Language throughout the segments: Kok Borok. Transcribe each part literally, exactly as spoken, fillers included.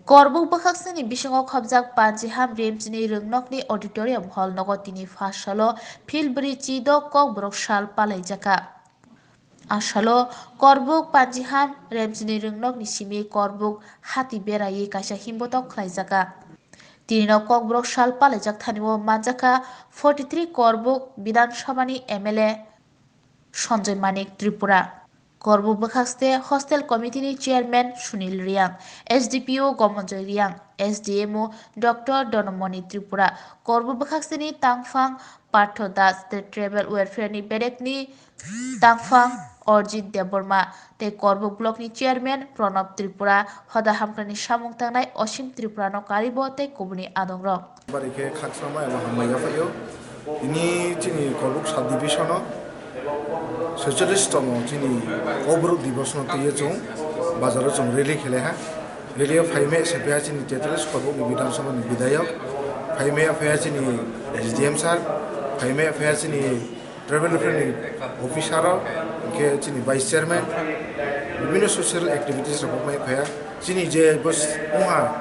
Korbuk bwkhaksani bisingo khobjak Panjiham Rimchini Rwngnokni auditorium hall nogo tini phasalo Philbri chidok Kokborok sal palaijakha. Asalo Korbuk Panjiham Rimchini Rwngnokni simi Korbuk hati beraiwi kaisa himbotok khlaijakha. Tinino Kokborok sal palaijak thanio manjakha forty three Korbuk Bidhan Sabhani M L A Sanjoy Manik Tripura. Korbuk bwkhakste Hostel Committee ni Chairman Sunil Riang, S D P O Gomonjoy Riang, S D M O Doctor Donomoni Tripura, Korbuk bwkhakseni tangphang Partho Das tei Tribal Welfare ni Berekni tangphang Arjit Debbarma tei Korbuk Block ni Chairman Pranab Tripura, hoda hamkrani samung tangnai Osim Tripura no karibo tei kubuni adongrok. Bari khe khakchangma eba hambai yaphaio. Tini chini Korbuk sub division o soicholish tongmo chini Kokborok Divos no twiwi chwng bazar o chwng rally khlai ha. Rally o phaimai se phiya chini tetallis Korbuk ni Bidhan Sabha ni Bidhayok, phaimai phiya chini S D M sir, phaimai phiya chini Tribal Welfare ni officer rok, hwnkhe chini vice chairman, bibhinno social activities rok wngmai phaiya. Chini je bos wngha,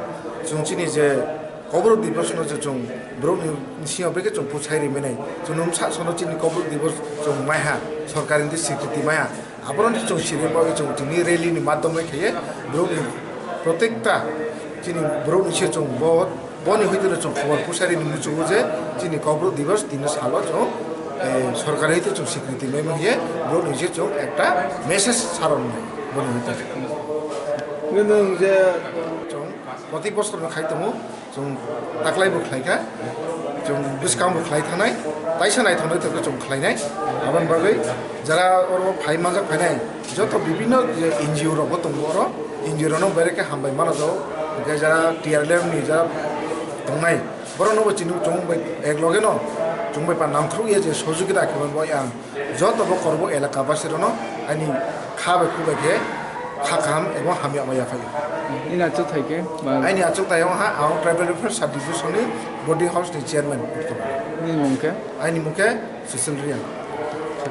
chwng chini je Kokborok Divos no je chwng borok ni bisingo beke chwng puchai ri mani. Chwng nwng sa sono chini Kokborok Divos chwng maiha, sorkar ni swikriti maiha. Abono chwng siri bagwi chwng tini rally ni madhyome khaiye borok ni protekta chini borok ni se chwng bo Boni hoiteno chwng khobor pusarini muchungo je chini Kokborok Divos tini salo chwng, eh, sorkari hoite chwng swikriti maimani hiye borokni je chwng ekta message saron nai boni hoite. Nwng je chwng proti bosor no khai tongo, chwng taklai bo khlai kha, chwng bwskang bo khlai thanai, taisa naithok naithok khe chwng khlainai. Aboni bagwi jara oro phai manjak phainai joto bibhinno je N G O rok bo tongo oro, N G O rok no bere khe hambai mano jago, hwnkhe jara T R L F ni jara tongnai, borokno bo chini chwng bai ek loge no chwng bai pa nangkhruk ya je sojogita khe bo yang joto bo Korbuk elaka basi rok no ani kha bai khu bai khe kha kaham ebo hamya ma yaphai. Nini achuk thai khe ma? Aini achuk thai ha ang Tribal Welfare Sub Division ni Boarding House ni Chairman. Nini mung khe? Aini mung khe Sushil Riang.